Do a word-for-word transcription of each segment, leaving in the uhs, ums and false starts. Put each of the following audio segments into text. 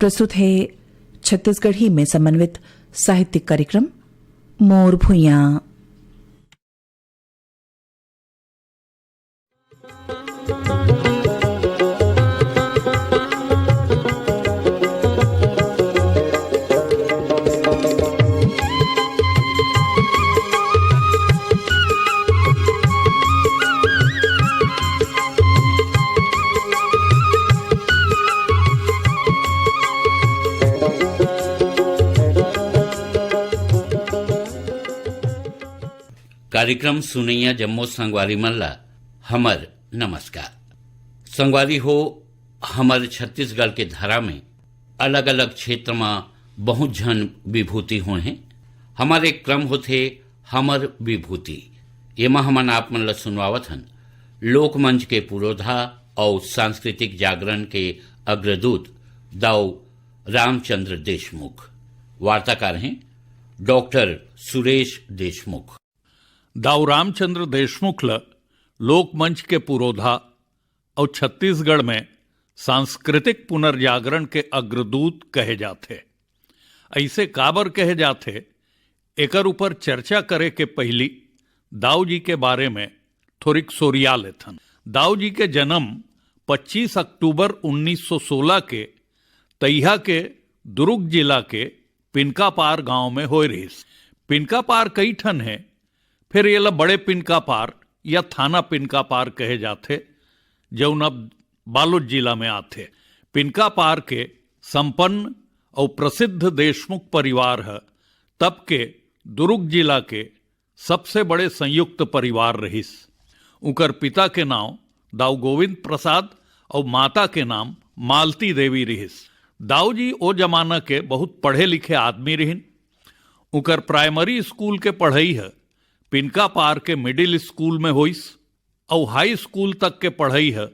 प्रस्तुत है छत्तीसगढ़ी में समन्वित साहित्यिक कार्यक्रम मोर भुइयां। कार्यक्रम सुनइया जम्मो संगवारी मन ला हमर नमस्कार। संगवारी हो, हमर छत्तीसगढ़ के धरा में अलग-अलग क्षेत्र म बहुत झन विभूति होए हैं। हमर एक क्रम होथे हमर विभूति। एमा हमन आप मन ला सुनवावत हन लोकमंच के पुरोधा अउ सांस्कृतिक जागरण के अग्रदूत दाऊ रामचंद्र देशमुख। वार्ताकार हैं डॉक्टर सुरेश देशमुख। दाऊ रामचंद्र देशमुख ल लोकमंच के पुरोधा अउ छत्तीसगढ़ में सांस्कृतिक पुनर्जागरण के अग्रदूत कहे जाथे। अइसे काबर कहे जाथे, एकर ऊपर चर्चा करे के पहिली दाऊ जी के बारे में थोरिक सोरिया लेथन। दाऊ जी के जन्म पच्चीस अक्टूबर उन्नीस सौ सोलह के तइहा के दुरुग जिला के पिनकापार गांव में होए रिहिस। पिनकापार कई ठन हे, फेर एला बड़े पिनकापार या थाना पिनकापार कहे जाथे, जउन अब बालोद जिला में आथे। पिनकापार के संपन्न अउ प्रसिद्ध देशमुख परिवार ह तब के दुरुग जिला के सबसे बड़े संयुक्त परिवार रिहिस। उंकर पिता के नांव दाऊ गोविंद प्रसाद अउ माता के नाम मालती देवी रिहिस। दाऊ जी ओ जमाना के बहुत पढ़े लिखे आदमी रिहिन। उंकर प्राइमरी स्कूल के पढ़ई ह पिनकापार के मिडिल स्कूल में होइस अउ हाई स्कूल तक के पढ़ई ह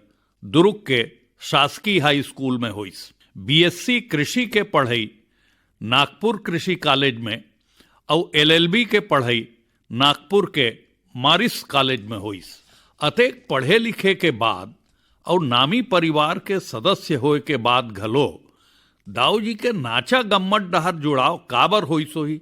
दुरुग के शासकीय हाई स्कूल में होइस। बीएससी कृषि के पढ़ई नागपुर कृषि कॉलेज में अउ एलएलबी के पढ़ई नागपुर के मारिस कॉलेज में होइस। अतेक पढ़े लिखे के बाद अउ नामी परिवार के सदस्य होए के बाद घलो दाऊ जी के नाचा गम्मत डहर जुड़ाव काबर होइस होही,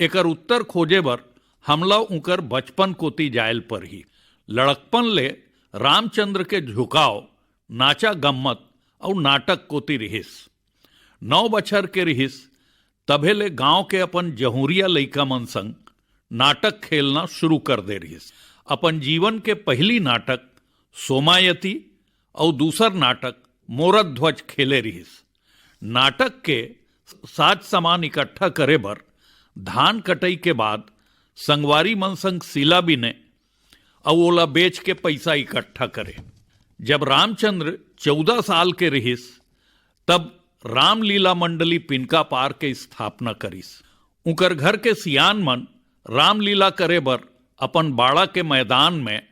एकर उत्तर खोजे बर हमला उंकर बचपन कोति जायल परही। लड़कपन ले रामचंद्र के झुकाव नाचा गम्मत अउ नाटक कोति रिहिस। नौ बछर के रिहिस, तभे ले गांव के अपन जहूरिया लइका मन संग नाटक खेलना शुरू कर दे रिहिस। अपन जीवन के पहिली नाटक सोमायती अउ दूसर नाटक मोरध्वज खेले रिहिस। नाटक के साज सामान इकट्ठा करे बर धान कटई के बाद संगवारी मन संग सीला बिने अउ ओला बेच के पइसा इकट्ठा करे। जब रामचंद्र चौदह साल के रिहिस, तब रामलीला मंडली पिनकापार के स्थापना करिस। उंकर घर के सियान मन रामलीला करे बर अपन बाड़ा के मैदान में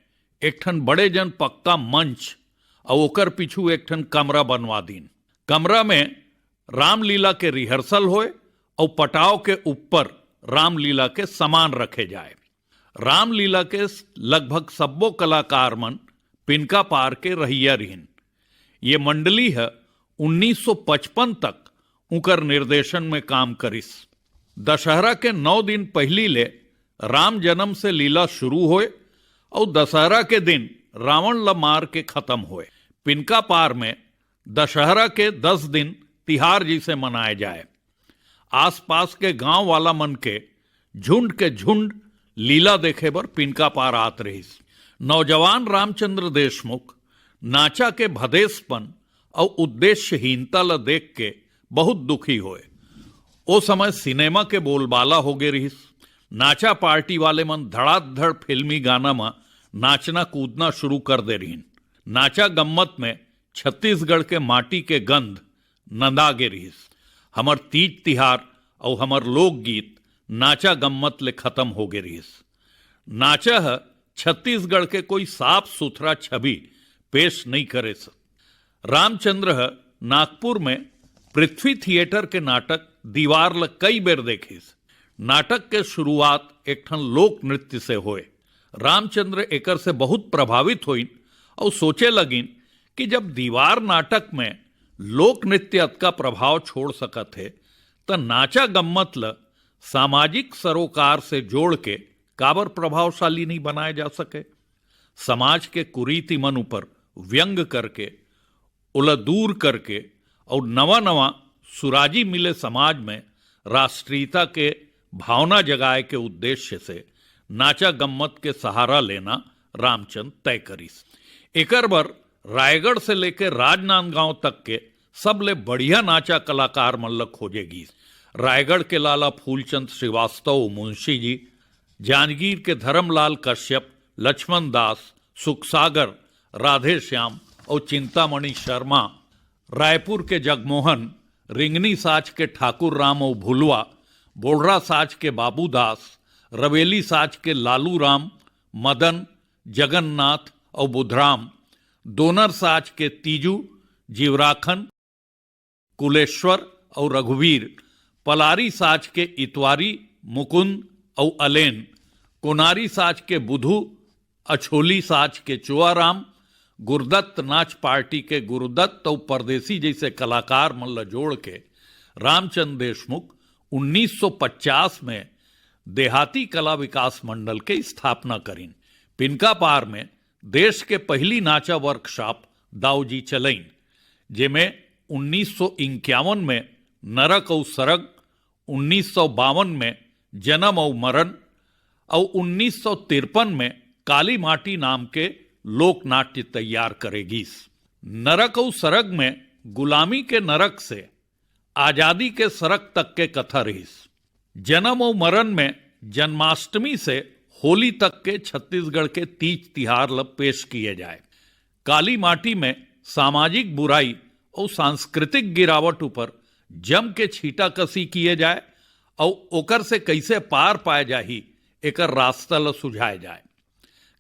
एक ठन बड़े जन पक्का मंच अउ ओकर पीछू एक ठन कमरा बनवा दीन। कमरा में रामलीला के रिहर्सल होए अउ पटाव के ऊपर रामलीला के सामान रखे जाए। रामलीला के लगभग सब्बो कलाकार मन पिनकापार के रहइया रिहिन। ये मंडली ह उन्नीस सौ पचपन तक उंकर निर्देशन में काम करिस। दशहरा के नौ दिन पहिली ले राम जन्म से लीला शुरू होए अउ दशहरा के दिन रावण ल मार के खत्म होए। पिनकापार में दशहरा के दस दिन तिहार जइसे मनाए जाए। आसपास के गांव वाला मन के झुंड के झुंड लीला देखे बर पिनकापार आत रहिस। नौजवान रामचंद्र देशमुख नाचा के भदेसपन अउ उद्देश्यहीनता ल देख के बहुत दुखी होए। ओ समय सिनेमा के बोलबाला होगे रिहिस। नाचा पार्टी वाले मन धड़ाधड़ फिल्मी गाना म नाचना कूदना शुरू कर दे रिहिन। नाचा गम्मत में छत्तीसगढ़ के माटी के गंध नंदा गे रिहिस। हमर तीज तिहार अउ हमर लोकगीत नाचा गम्मत ले खत्म होगे रिहिस। नाचा ह छत्तीसगढ़ के कोई साफ सुथरा छवि पेश नइ करे। रामचंद्र ह नागपुर में पृथ्वी थिएटर के नाटक दीवार ल कई बेर देखिस। नाटक के शुरुआत एक ठन लोक नृत्य से होए। रामचंद्र एकर से बहुत प्रभावित होइन अउ सोचे लगिन कि जब दीवार नाटक में लोक नृत्य अतका प्रभाव छोड़ सकत हे, त नाचा गम्मत ल सामाजिक सरोकार से जोड़ के काबर प्रभावशाली नहीं बनाए जा सके? समाज के कुरीति मन ऊपर व्यंग करके, ओला दूर करके अउ नवा-नवा सुराजी मिले समाज में राष्ट्रीयता के भावना जगाए के उद्देश्य से नाचा गम्मत के सहारा लेना रामचंद तय करिस। एकर बर रायगढ़ से लेके राजनांदगांव तक के सबले बढ़िया नाचा कलाकार मन ल खोजे गीस। रायगढ़ के लाला फूलचंद श्रीवास्तव, मुंशी जी, जांजगीर के धर्मलाल कश्यप, लक्ष्मण दास, सुखसागर, राधेश्याम अउ चिंतामणि शर्मा, रायपुर के जगमोहन, रिंगनी साज के ठाकुर राम अउ भुलवा, बोड़रा साज के बाबू दास, रवेली साज के लालू राम, मदन, जगन्नाथ अउ बुधराम, दोनर साज के तीजू, जीवराखन, कुलेश्वर अउ रघुवीर, पलारी साज के इतवारी, मुकुंद अउ अलेन, कोनारी साज के बुधू, अछोली साज के चोआराम, गुरुदत्त नाच पार्टी के गुरुदत्त अउ परदेसी जइसे कलाकार मन ल जोड़ के रामचंद देशमुख उन्नीस सौ पचास में देहाती कला विकास मंडल के स्थापना करिन। पिनका पार में देश के पहिली नाचा वर्कशॉप दाऊ जी चलइन, जेमे उन्नीस सौ इक्यावन में नरक अउ सरग, उन्नीस सौ बावन में जनम अउ मरन अउ उन्नीस सौ तिरपन में काली माटी नाम के लोकनाट्य तैयार करे गीस। नरक अउ सरग में गुलामी के नरक से आजादी के सरग तक के कथा रहिस। जनम अउ मरन में जन्माष्टमी से होली तक के छत्तीसगढ़ के तीज तिहार ल पेश किए जाए। काली माटी में सामाजिक बुराई अउ सांस्कृतिक गिरावट ऊपर जम के छीटाकसी किए जाए अउ ओकर से कइसे पार पाए जाही, एकर रास्ता ल सुझाए जाए।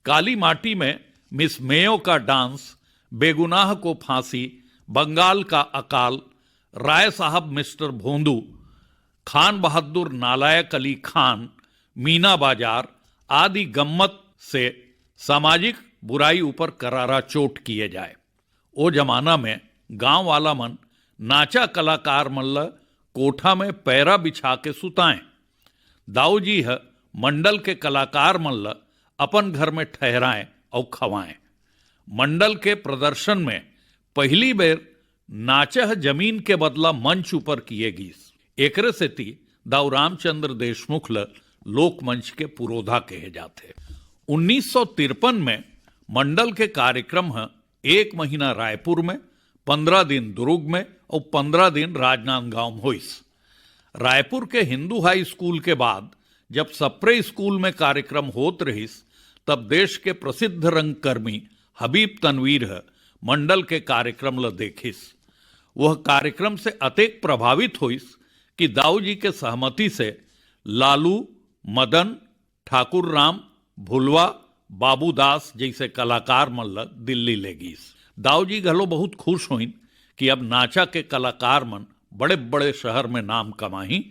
काली माटी में मिस मेयो का डांस, बेगुनाह को फांसी, बंगाल का अकाल, राय साहब मिस्टर भोंदू, खान बहादुर नालायक अली खान, मीना बाजार आदि गम्मत से सामाजिक बुराई ऊपर करारा चोट किए जाए। ओ जमाना में गांव वाला मन नाचा कलाकार मन ल कोठा में पैरा बिछा के सुताएं। दाऊ जी ह मंडल के कलाकार मन ल अपन घर में ठहराएं अउ खवाएं। मंडल के प्रदर्शन में पहिली बेर नाचह जमीन के बदला मंच ऊपर किए गीस। एकरे सेती दाऊ रामचंद्र देशमुख ल लोकमंच के पुरोधा कहे जाथे। उन्नीस सौ तिरपन में मंडल के कार्यक्रम ह एक महीना रायपुर में, पन्द्रह दिन दुर्ग में अउ पन्द्रह दिन राजनांदगांव में होइस। रायपुर के हिंदू हाई स्कूल के बाद जब सप्रे स्कूल में कार्यक्रम होत रहिस, तब देश के प्रसिद्ध रंगकर्मी हबीब तनवीर ह मंडल के कार्यक्रम ल देखिस। वह कार्यक्रम से अतेक प्रभावित होइस कि दाऊ जी के सहमति से लालू, मदन, ठाकुर राम, भुलवा, बाबू दास जइसे कलाकार मन ल दिल्ली ले गीस। दाऊ जी घलो बहुत खुश होइन कि अब नाचा के कलाकार मन बड़े-बड़े शहर में नाम कमाही।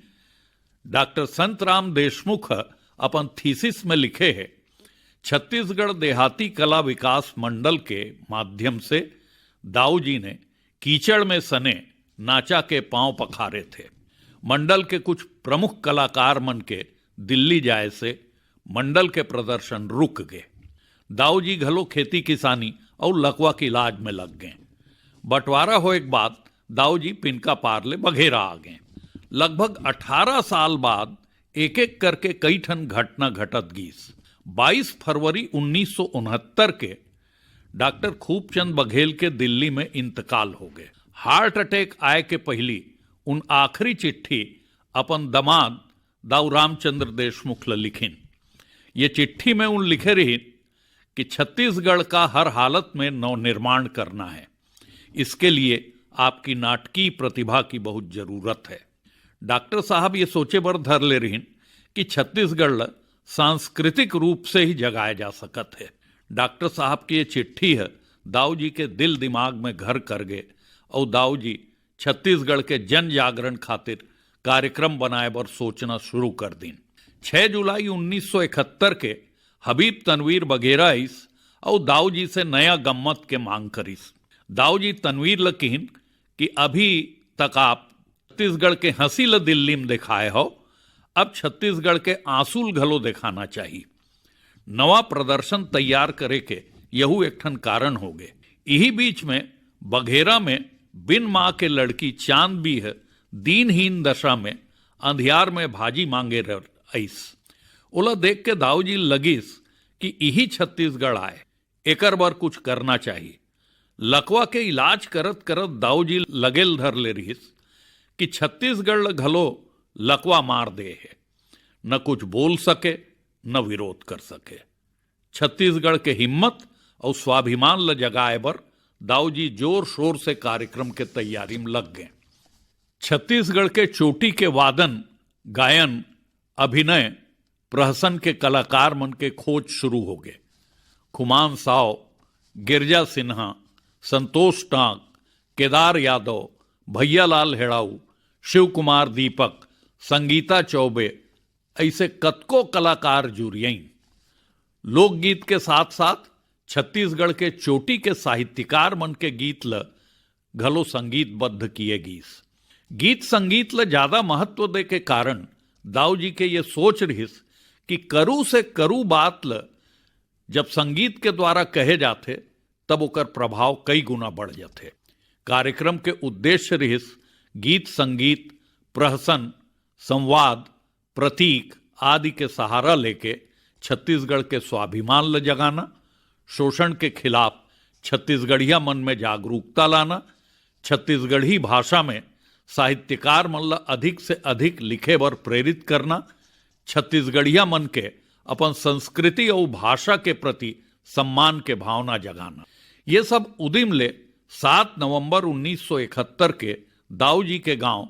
डॉक्टर संतराम देशमुख ह अपन थीसिस में लिखे हे, छत्तीसगढ़ देहाती कला विकास मंडल के माध्यम से दाऊ जी ने कीचड़ में सने नाचा के पांव पखारे थे। मंडल के कुछ प्रमुख कलाकार मन के दिल्ली जाए से मंडल के प्रदर्शन रुक गे। दाऊ जी घलो खेती किसानी अउ लकवा के इलाज में लग गए। बंटवारा होए के बाद दाऊ जी पिनका पार ले बघेरा आ गए। लगभग अठारह साल बाद एक-एक करके कई ठन घटना घटत गीस। बाईस फरवरी उन्नीस सौ उनहत्तर के डॉक्टर खूबचंद बघेल के दिल्ली में इंतकाल हो गए। हार्ट अटैक आए के पहिली उन आखिरी चिट्ठी अपन दमाद दाऊ रामचंद्र देशमुख ल लिखिन। ये चिट्ठी में उन लिखे रहिन कि छत्तीसगढ़ का हर हालत में नवनिर्माण करना है, इसके लिए आपकी नाटकीय प्रतिभा की बहुत जरूरत है। डॉक्टर साहब ये सोचे बर धर ले रहिन कि छत्तीसगढ़ ल सांस्कृतिक रूप से ही जगाए जा सकत है। डॉक्टर साहब की ये चिट्ठी ह दाऊ जी के दिल दिमाग में घर कर गे अउ दाऊ जी छत्तीसगढ़ के जन जागरण खातिर कार्यक्रम बनाए बर सोचना शुरू कर दीन। छह जुलाई उन्नीस सौ इकहत्तर के हबीब तनवीर बघेरा आइस अउ दाऊ जी से नया गम्मत के मांग करिस। दाऊ जी तनवीर ल किहिन कि अभी तक आप छत्तीसगढ़ के हंसी ल दिल्ली में दिखाए हो, अब छत्तीसगढ़ के आंसू ल घलो दिखाना चाही। नवा प्रदर्शन तैयार करे के यहू एक ठन कारण होगे। इही बीच में बघेरा में बिन मां के लड़की चांद बीह दीनहीन दशा में अंधियार में भाजी मांगे रह आइस। ओला देख के दाऊ जी लगिस कि इही छत्तीसगढ़ आय, एकर बर कुछ करना चाही। लकवा के इलाज करत करत दाऊ जी लगेल धर ले रिहिस कि छत्तीसगढ़ ल घलो लकवा मार दे हे। न कुछ बोल सके, न विरोध कर सके। छत्तीसगढ़ के हिम्मत अउ स्वाभिमान ल जगाए बर दाऊ जी जोर शोर से कार्यक्रम के तैयारी में लग गए। छत्तीसगढ़ के चोटी के वादन, गायन, अभिनय, प्रहसन के कलाकार मन के खोज शुरू होगे। खुमान साव, गिरजा सिन्हा, संतोष टांक, केदार यादव, भैयालाल हेड़ाऊ, शिव कुमार दीपक, संगीता चौबे, ऐसे कतको कलाकार जुरियइन। लोकगीत के साथ साथ छत्तीसगढ़ के चोटी के साहित्यकार मन के गीत ल घलो संगीतबद्ध किए गीस। गीत संगीत ल ज्यादा महत्व दे के कारण दाऊ जी के ये सोच रिहिस कि करू से करू बात ल जब संगीत के द्वारा कहे जाथे, तब ओकर प्रभाव कई गुना बढ़ जाथे। कार्यक्रम के उद्देश्य रिहिस गीत संगीत, प्रहसन, संवाद, प्रतीक आदि के सहारा लेके छत्तीसगढ़ के स्वाभिमान ल जगाना, शोषण के खिलाफ छत्तीसगढ़िया मन में जागरूकता लाना, छत्तीसगढ़ी भाषा में साहित्यकार मन ल अधिक से अधिक लिखे बर प्रेरित करना, छत्तीसगढ़िया मन के अपन संस्कृति अउ भाषा के प्रति सम्मान के भावना जगाना, ये सब उदिम ले सात नवंबर उन्नीस सौ इकहत्तर के दाऊ जी के गांव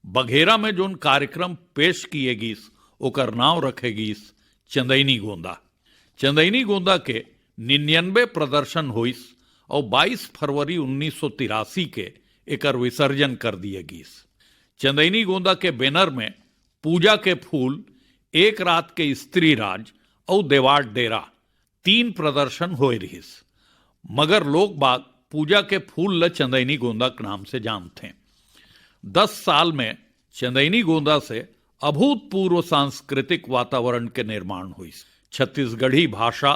बघेरा में जोन कार्यक्रम पेश किए गीस, ओकर नांव रखे गीस चंदैनी गोंदा। चंदैनी गोंदा के निन्यानबे प्रदर्शन होइस अउ बाईस फरवरी उन्नीस सौ तिरासी के एकर विसर्जन कर दिए गीस। चंदैनी गोंदा के बैनर में पूजा के फूल, एक रात के स्त्री राज अउ देवार डेरा तीन प्रदर्शन होए रिहिस, मगर लोग बाग पूजा के फूल ल चंदैनी गोंदा के नाम से जानथें। दस साल में चंदैनी गोंदा से अभूतपूर्व सांस्कृतिक वातावरण के निर्माण होइस। छत्तीसगढ़ी भाषा,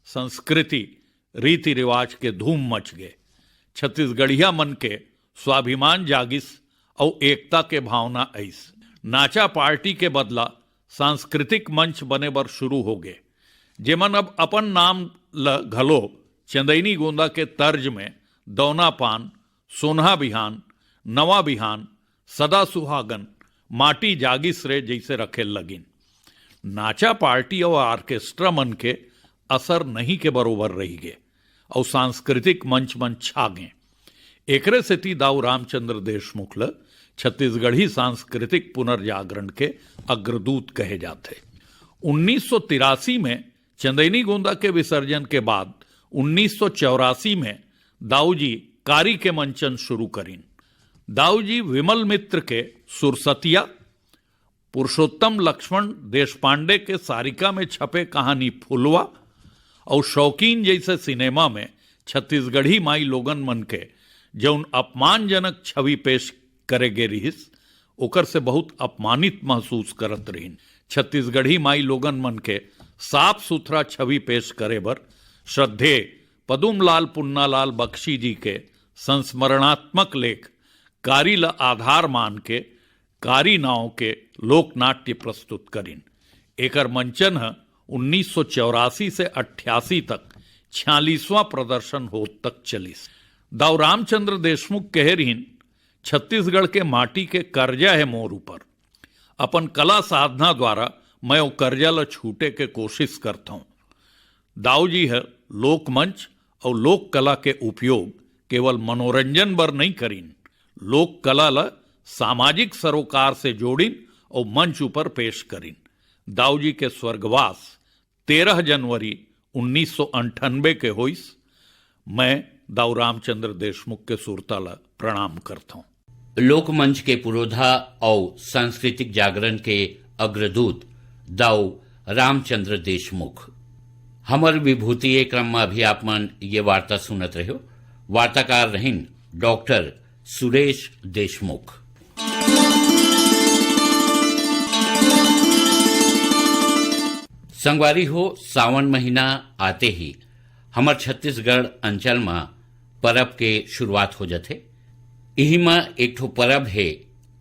संस्कृति, रीति रिवाज के धूम मच गे। छत्तीसगढ़िया मन के स्वाभिमान जागिस अउ एकता के भावना आइस। नाचा पार्टी के बदला सांस्कृतिक मंच बने बर शुरू हो गे, जेमन अब अपन नाम ल घलो चंदैनी गोंदा के तर्ज में दौना पान, सोनहा बिहान, नवा बिहान, सदा सुहागन, माटी जागिस रे जैसे रखे लगिन। नाचा पार्टी अउ ऑर्केस्ट्रा मन के असर नहीं के बरोबर रही गे अउ सांस्कृतिक मंच मन छा गे। एकरे सेती दाऊ रामचंद्र देशमुख ल छत्तीसगढ़ी सांस्कृतिक पुनर्जागरण के अग्रदूत कहे जाथे। उन्नीस सौ तिरासी में चंदैनी गोंदा के विसर्जन के बाद उन्नीस सौ चौरासी में दाऊ जी कारी के मंचन शुरू करिन। दाऊ जी विमल मित्र के सुरसतिया, पुरुषोत्तम लक्ष्मण देशपांडे के सारिका में छपे कहानी फुलवा अउ शौकीन जैसे सिनेमा में छत्तीसगढ़ी माई लोगन मन के जौन अपमानजनक छवि पेश करे गे रिहिस, ओकर से बहुत अपमानित महसूस करत रहिन। छत्तीसगढ़ी माई लोगन मन के साफ सुथरा छवि पेश करे बर श्रद्धेय पदुमलाल पुन्नालाल बख्शी जी के संस्मरणात्मक लेख कारी ल आधार मान के कारी नाव के लोकनाट्य प्रस्तुत करिन। एकर मंचन ह उन्नीस सौ चौरासी से अट्ठासी तक छियालीसवां प्रदर्शन होत तक चलिस। दाऊ रामचंद्र देशमुख कहे रिहिन, "छत्तीसगढ़ के माटी के कर्जा हे मोर ऊपर। अपन कला साधना द्वारा मैं ओ कर्जा ल छूटे के कोशिश करथौं।" दाऊ जी ह लोकमंच अउ लोक कला के उपयोग केवल मनोरंजन बर नइ करिन, लोक कला ल सामाजिक सरोकार से जोड़िन अउ मंच ऊपर पेश करिन। दाऊ जी के स्वर्गवास तेरह जनवरी उन्नीस सौ अंठानबे के होइस। मैं दाऊ रामचंद्र देशमुख के सुरता ल प्रणाम करथौं। लोकमंच के पुरोधा अउ सांस्कृतिक जागरण के अग्रदूत दाऊ रामचंद्र देशमुख। हमर विभूति ए क्रम म अभी आप मन ये वार्ता सुनत रह्यो। वार्ताकार रहिन डॉक्टर सुरेश देशमुख। संगवारी हो, सावन महीना आते ही हमर छत्तीसगढ़ अंचल म परब के शुरुआत हो जथे। इही म एक ठो परब हे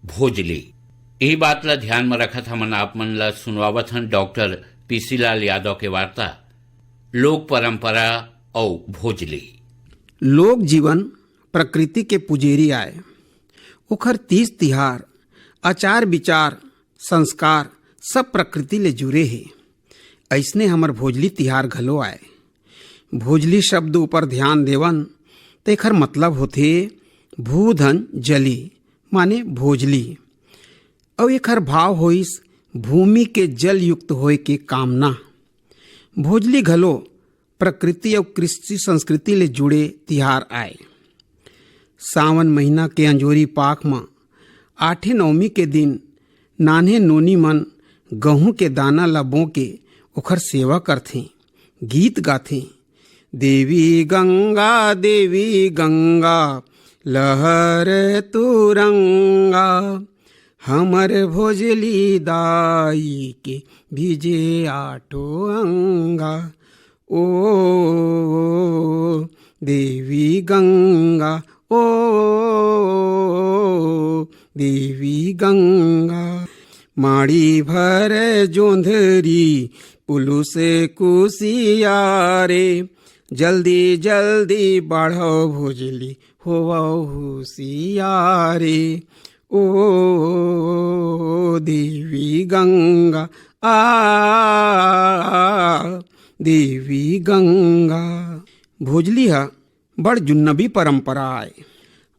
भोजली। इही बात ल ध्यान म रखत हमन आप मन ल सुनवावत हन डॉक्टर पीसी लाल यादव के वार्ता लोक परंपरा अउ भोजली। लोक जीवन प्रकृति के पुजेरी आय। ओखर तीज तिहार, आचार विचार, संस्कार सब प्रकृति ले जुरे हे। अइसने हमर भोजली तिहार घलो आय। भोजली शब्द ऊपर ध्यान देवन त एखर मतलब होथे भूधन जली, माने भोजली। अउ एखर भाव होइस भूमि के जल युक्त होए के कामना। भोजली घलो प्रकृति अउ कृषि संस्कृति ले जुड़े तिहार आय। सावन महीना के अंजोरी पाख म आठे नवमी के दिन नान्हे नोनी मन गहूं के दाना ल बो के ओखर सेवा करथें, गीत गाथें। देवी गंगा, देवी गंगा, लहर तुरंगा, हमर भोजली दाई के भीजे आठो अंगा। ओ देवी गंगा, ओ देवी गंगा, माड़ी भर जोंधरी पुलुस कुसियारे, जल्दी जल्दी बढ़ो भोजली होवो हुसियारे। ओ देवी गंगा, आ देवी गंगा। भोजली ह बड़ जुन्नबी परंपरा आय।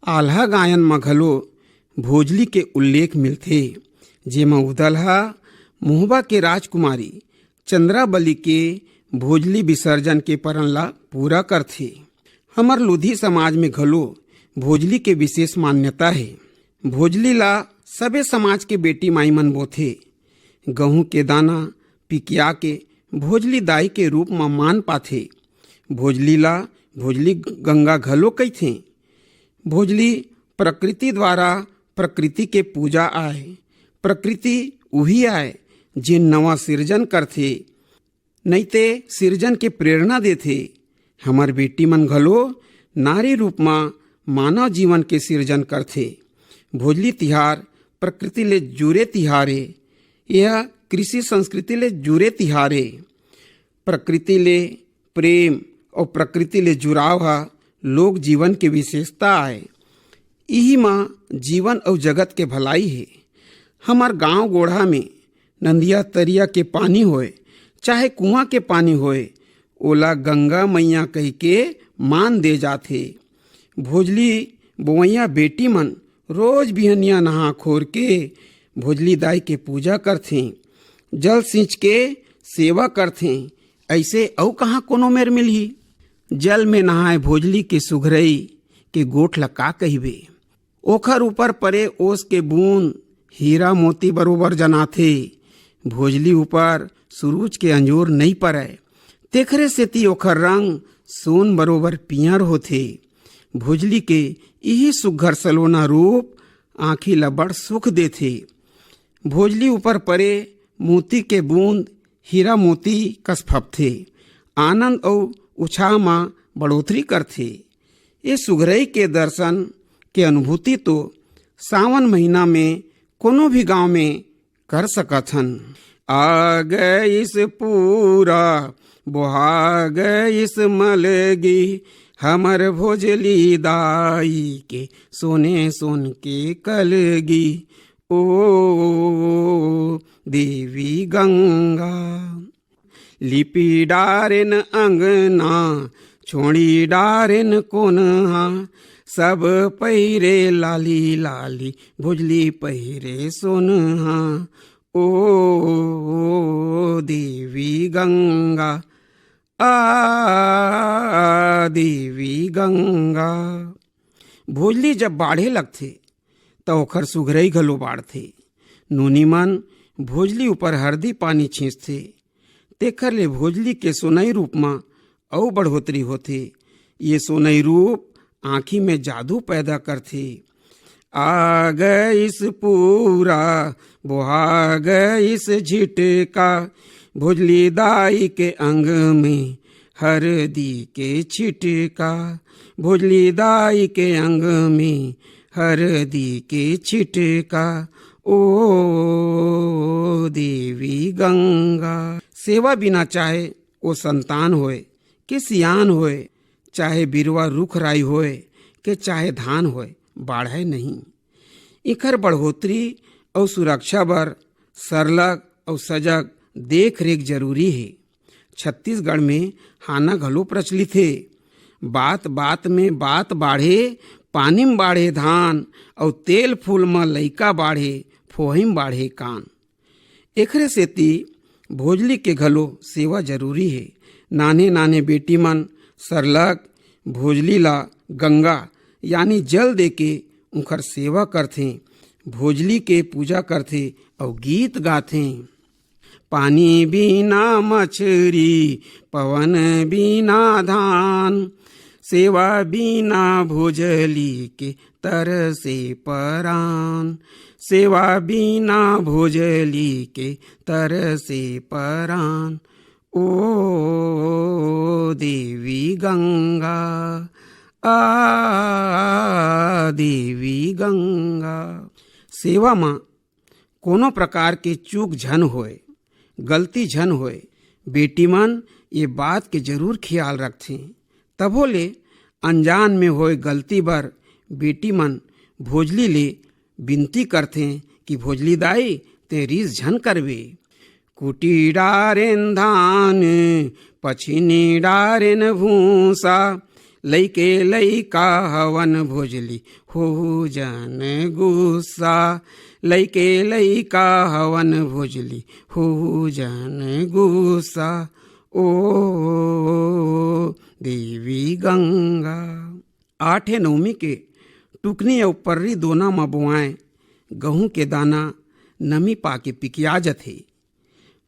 आल्हा गायन म घलो भोजली के उल्लेख मिलथे, जेमा उदल ह मोहबा के राजकुमारी चंद्रावली के भोजली विसर्जन के परन ला पूरा करथे। हमर लोधी समाज में घलो भोजली के विशेष मान्यता हे। भोजली ला सबे समाज के बेटी माई मन बोथे। गहूं के दाना पिकिया के भोजली दाई के रूप म मान पाथे। भोजली ला भोजली गंगा घलो कहिथे। भोजली प्रकृति द्वारा प्रकृति के पूजा आय। प्रकृति उही आय, जेन नवा सिरजन करथे, नइते सिरजन के प्रेरणा देथे। हमर बेटी मन घलो नारी रूप म मानव जीवन के सिरजन करथे। भोजली तिहार प्रकृति ले जुरे तिहार ए। यह कृषि संस्कृति ले जुरे तिहार ए। प्रकृति ले प्रेम अउ प्रकृति ले जुड़ाव ह लोक जीवन के विशेषता आय। इही म जीवन अउ जगत के भलाई हे। हमर गांव गोढ़ा में नंदिया तरिया के पानी होय, चाहे कुआं के पानी होय, ओला गंगा मैया कहिके मान दे जाथे। भोजली बोवइया बेटी मन रोज बिहनिया नहा खोर के भोजली दाई के पूजा करथें, जल सींच के सेवा करथें। अइसे अउ कहाँ कोनो मेर मिलही? जल में नहाए भोजली के सुघरई के गोठ ल का कहिबे? ओखर ऊपर परे ओस के बूंद हीरा मोती बरोबर जनाथे। भोजली ऊपर सुरूज के अंजोर नइ परय, तेखरे सेती ओखर रंग सोन बरोबर पीयर होथे। भोजली के इही सुघर सलोना रूप आँखी ल बड़ सुख देथे। भोजली ऊपर परे मोती के बूंद हीरा मोती कस फपथे, आनंद अउ उछाह म बढ़ोतरी करथे। ए सुघरई के दर्शन के अनुभूति तो सावन महीना में कोनो भी गांव में कर सकत हन। आ गइस पूरा, बोहा गइस मलगी, हमर भोजली दाई के सोने सोन के कलगी। ओ देवी गंगा, लिपि डारेन अंगना, छोड़ी डारेन कोनहा, सब पहिरे लाली लाली, भोजली पहिरे सोनहा। ओ देवी गंगा, आ देवी गंगा। भोजली जब बाढ़े लगथे, त ओखर सुघरई घलो बाढ़थे। नोनी मन भोजली ऊपर हरदी पानी छींचथे, तेखर ले भोजली के सोनई रूप म अउ बढ़ोतरी होथे। ये सोनई रूप आँखी में जादू पैदा करथे। आ गइस पूरा, बोहा गइस झिटका, भोजली दाई के अंग में हरदी के छिटका, भोजली दाई के अंग में हरदी के छिटका, ओ देवी गंगा। सेवा बिना चाहे ओ संतान होय, के सियान होय, चाहे बिरवा रुख राई होय, के चाहे धान होय, बाढ़य नहीं। इखर बढ़ोतरी अउ सुरक्षा बर सरलग अउ सजग देख रेख जरूरी हे। छत्तीसगढ़ में हाना घलो प्रचलित हे। बात बात में बात बाढ़े, पानी म बाढ़े धान, अउ तेल फूल म लइका बाढ़े, फोही म बाढ़े कान। एखरे सेती भोजली के घलो सेवा जरूरी हे। नान्हे नान्हे बेटी मन सरलग भोजली ला गंगा यानी जल देके उंखर सेवा करथें, भोजली के पूजा करथें अउ गीत गाथें। पानी बिना मछरी, पवन बिना धान, सेवा बिना भोजली के तरसे परान, सेवा बिना भोजली के तरसे परान। ओ देवी गंगा, आ देवी गंगा। सेवा म कोनो प्रकार के चूक झन होय, गलती झन होय, बेटी मन ये बात के जरूर ख्याल रखथें। तभो ले अनजान में होय गलती बर बेटी मन भोजली ले बिनती करथें कि भोजली दाई, तें रिस झन करबे। कुटी डारेन धान, पछिनी डारेन भूसा, लइके लइका हवन भोजली, होहू जन गुस्सा। लइके लइका हवन भोजली, होहू जन गुस्सा। ओ देवी गंगा। आठे नवमी के टुकनी अउ पर्री दोना म बोआए गहूं के दाना नमी पाके पिकिया जथे।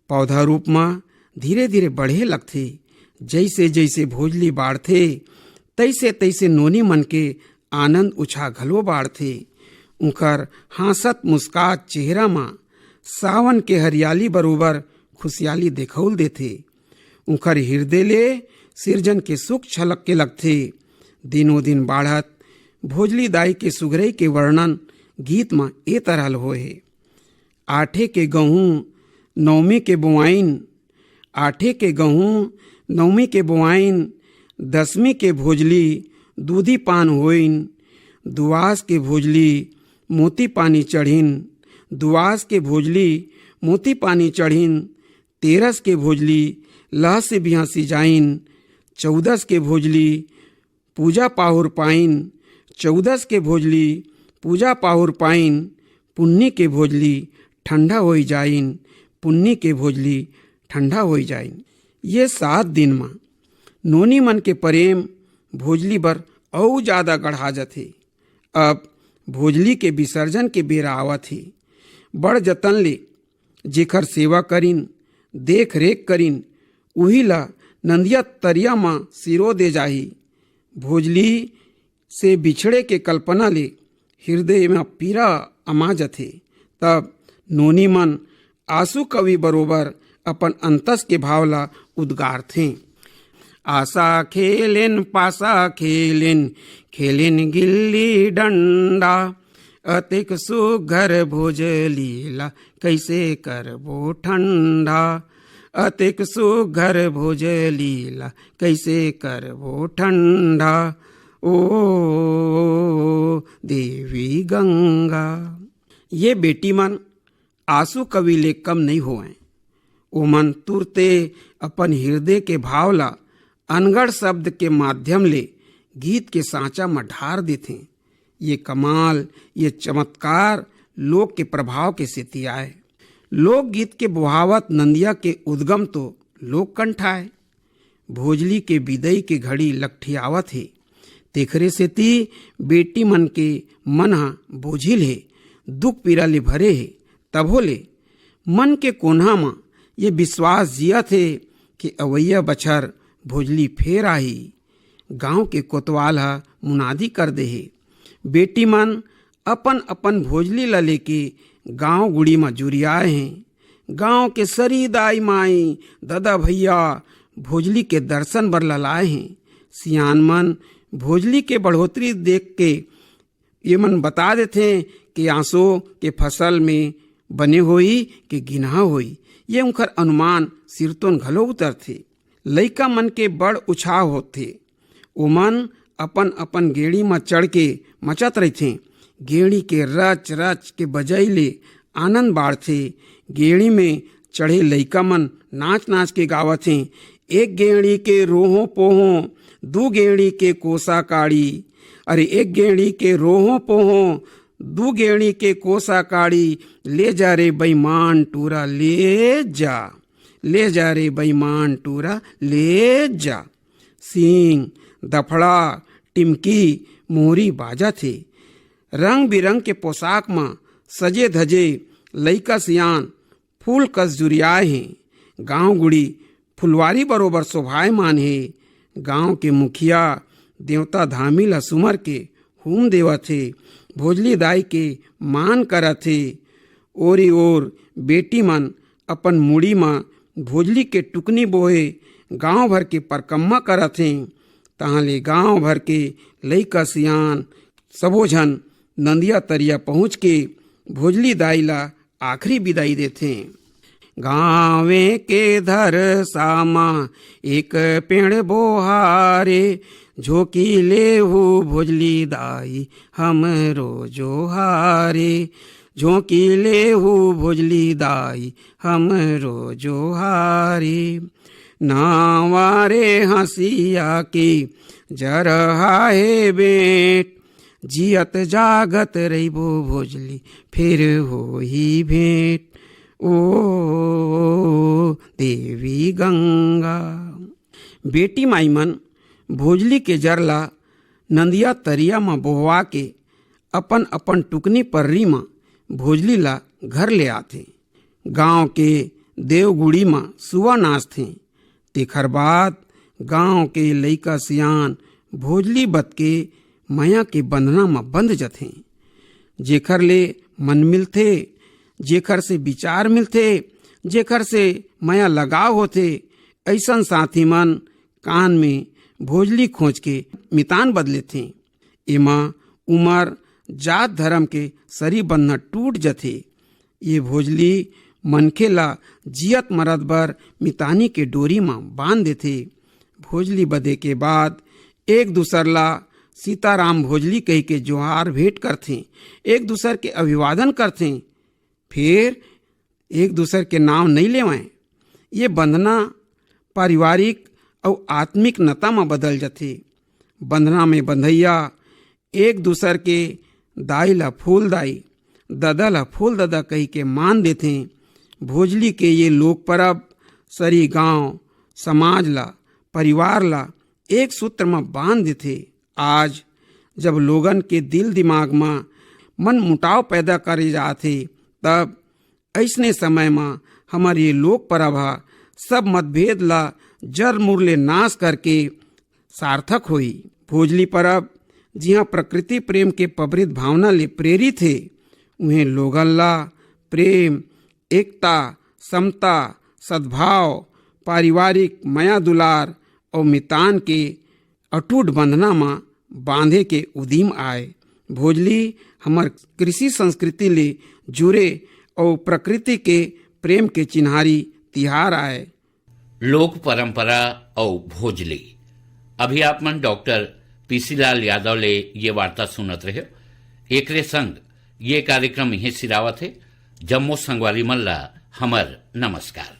पौधा रूप म धीरे-धीरे बढ़े लगथे। जइसे-जइसे भोजली बाढ़थे, तइसे-तइसे नोनी मन के आनंद उछाह घलो बाढ़थे। उंखर हाँसत मुस्कात चेहरा म सावन के हरियाली बरोबर खुशियाली देखउल देथे। उंखर हिरदे ले सिरजन के सुख छलक के लगथे। दिनों दिन बाढ़त भोजली दाई के सुघरई के वर्णन गीत म ए तरह ल होए हे। आठे के गहूं, नवमी के बोआइन, आठे के गहूं, नवमी के बोआइन, दसमी के भोजली, दूधी पान होइन, दुआस के भोजली, मोती पानी चढ़िन, दुआस के भोजली, मोती पानी चढ़िन, तेरस के भोजली, लहसी बिहसी जाइन, चौदस के भोजली, पूजा पाहुर पाइन, चौदस के भोजली, पूजा पाहुर पाइन, पुन्नी के भोजली, ठंडा होई जाइन, पुन्नी के भोजली, ठंडा होई जाइन। ये सात दिन म नोनी मन के प्रेम भोजली बर अउ जादा गढ़ा जथे। अब भोजली के विसर्जन के बेरा आवत हे। बड़ जतन ले जेखर सेवा करिन, देख रेख करिन, उही ला नंदिया तरिया म सिरो दे जाही। भोजली से बिछड़े के कल्पना ले हिरदे म पीरा अमा जथे। तब नोनी मन आंसू कवि बरोबर अपन अंतस के भाव ला उद्गारथें। आसा खेलेन, पासा खेलेन, खेलेन गिल्ली डंडा, अतेक सुघर भोजली ला कइसे करबो ठंडा, अतेक सुघर भोजली ला कइसे करबो ठंडा, ओ देवी गंगा। ये बेटी मन आंसू कवि ले कम नइ होवंय। ओमन तुरते अपन हिरदे के भाव ला अनगढ़ शब्द के माध्यम ले गीत के सांचा म ढार देथें। ये कमाल, ये चमत्कार लोक के प्रभाव के सेती आय। लोकगीत के बोहावत नंदिया के उद्गम तो लोक कंठ आय। भोजली के बिदई के घड़ी लकठियावत हे, तेखरे सेती बेटी मन के मन ह बोझिल हे, दुख पीरा ले भरे हे। तभो ले मन के कोन्हा म ये विश्वास जियत हे कि अवइया बछर भोजली फेर आही। गांव के कोतवाल ह मुनादी कर दे हे, बेटी मन अपन अपन भोजली ला लेके गांव गुड़ी म जुरियाए हें। गांव के सरी दाई माई, ददा भैया भोजली के दर्शन बर ललाए हें। सियान मन भोजली के बढ़ोतरी देख के ये मन बता देथे कि आंसो के फसल में बने होई कि गिनहा होई। ये उनकर अनुमान सिरतोन घलो उतरथे। लइका मन के बड़ उछाह होथे। ओमन अपन अपन गेड़ी म चढ़ के मचत रहिथें। गेड़ी के रच रच के बजई ले आनंद बाढ़थे। गेड़ी में चढ़े लइका मन नाच नाच के गावत हें, एक गेड़ी के रोहो पोहो, दू गेड़ी के कोसा काड़ी। अरे एक गेड़ी के रोहो पोहो, दू गेड़ी के कोसा काड़ी, ले जा रे बेईमान टूरा ले जा, ले जा रे बेईमान टूरा ले जा। सींग, दफड़ा, टिमकी, मोरी बाजत हे। रंग बिरंग के पोशाक म सजे धजे लइका सियान फूल कस जुरियाए हें। गांव गुड़ी फुलवारी बरोबर शोभायमान हे। गांव के मुखिया देवता धामी ल सुमर के हूम देवत हे। भोजली दाई के मान करत हे। ओरी ओर बेटी मन अपन मुड़ी म भोजली के टुकनी बोहे गांव भर के परकम्मा करत हें। तहां ले गांव भर के लइका सियान सबो झन नंदिया तरिया पहुंच के भोजली दाई ला आखिरी बिदाई देथे। गांवे के धरसा म एक पेड़ बोहारे, झोंकी लेहू भोजली दाई हमरो जोहारे, झोंकी लेहू भोजली दाई हमरो जोहारे। नावा रे हंसिया के जरहा हे बेंट, जियत जागत रहिबो भोजली, फिर होही भेंट। ओ देवी गंगा। बेटी माई मन भोजली के जर ला नंदिया तरिया म बोहवा के अपन अपन टुकनी पर्री म भोजली ला घर ले आथे। गांव के देवगुड़ी म सुआ नाचथे। तेखर बाद गांव के लइका सियान भोजली बत के मया के बंधना म बंध जथे। जेखर ले मन मिलथे, जेखर से विचार मिलथे, जेखर से मया लगाव होथे, अइसन साथी मन कान में भोजली खोंच के मितान बदलेथे। एमा उमर, जात, धरम के सरी बंधना टूट जथे। ये भोजली मनखे ला जियत मरत बर मितानी के डोरी म बांध देथे। भोजली बदे के बाद एक दूसर ला सीताराम भोजली कहि के जोहार भेंट करथे, एक दूसर के अभिवादन करथे, फेर एक दूसर के नांव नइ लेवंय। ये बंधना पारिवारिक अउ आत्मिक नता म बदल जथे। बंधना में बंधइया एक दूसर के दाई ला फूल दाई, ददा ला फूल ददा कहि के मान देथे। भोजली के ये लोक परब सरी गांव, समाज ला, परिवार ला एक सूत्र म बांध देथे। आज जब लोगन के दिल दिमाग म मन मुटाव पैदा करे जात हे, तब अइसने समय म हमर ये लोक परब ह सब मतभेद ला जर मुर ले नाश करके सार्थक होही। भोजली परब जिहां प्रकृति प्रेम के पबरित भावना ले प्रेरित हे, उहें लोगन ला प्रेम, एकता, समता, सद्भाव, पारिवारिक मया दुलार अउ मितान के अटूट बंधना म बांधे के उदीम आय। भोजली हमर कृषि संस्कृति ले जुरे अउ प्रकृति के प्रेम के चिन्हारी तिहार आय। लोक परंपरा अउ भोजली। अभी आप मन डॉक्टर पीसी लाल यादव ले ये वार्ता सुनत रहे। एकरे संग ये कार्यक्रम इहें सिरावत हे। जम्मो संगवारी मन ला हमर नमस्कार।